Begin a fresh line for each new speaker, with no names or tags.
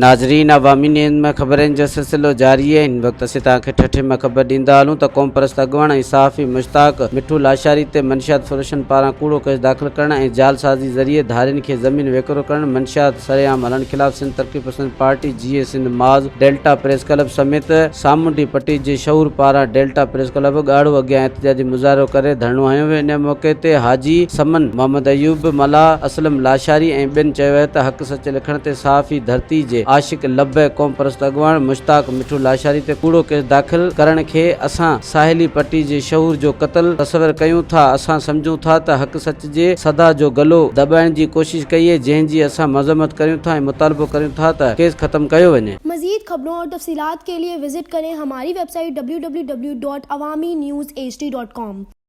ناظرين عوامي نيوز ۾ خبرن جو سلسلو جاري آهي هن وقت اسين توهان کي ٺٽي مان خبر ڏيندا هلون ته قومپرست اڳواڻ ۽ صحافي مشتاق مٺو لاشاري تي منشيات فروشن پاران ڪوڙو ڪيس داخل ڪرڻ ۽ جعلسازي ذريعي ڌارين کي زمين وڪرو ڪرڻ منشيات سرعام هلڻ خلاف سنڌ ترقي پسند پارٽي جيئي Sindh Mahaz delta press club سميت سامونڊي پٽي جي شعور پاران ڊيلٽا پريس ڪلب ڳاڙهو اڳيان احتجاجي مظاهرو ڪري ڌرڻو هنيو ويو ان موقعي تي حاجي سمن محمد ايوب ملاح اسلم لاشاري ۽ ٻين چيو آهي ته حق سچ لکڻ تي صحافي ڌرتي جي عاشق لبيڪ قومپرست اڳواڻ مشتاق مٺو لاشاري تي ڪوڙو ڪيس داخل ڪرڻ کي اسان ساحلي پٽي جي شعور جو قتل تصور ڪيون ٿا اسان سمجهون ٿا ته حق سچ جي صدا جو گلو دٻائڻ جي ڪوشش ڪئي جنهن جي اسان مذمت ڪريون ٿا ۽ مطالبو ڪريون ٿا ته ڪيس ختم ڪيو وڃي.
مزيد خبرون اور تفصيلات کے لئے وزٽ ڪرين ھماري web site www.awamiNewsHD.com.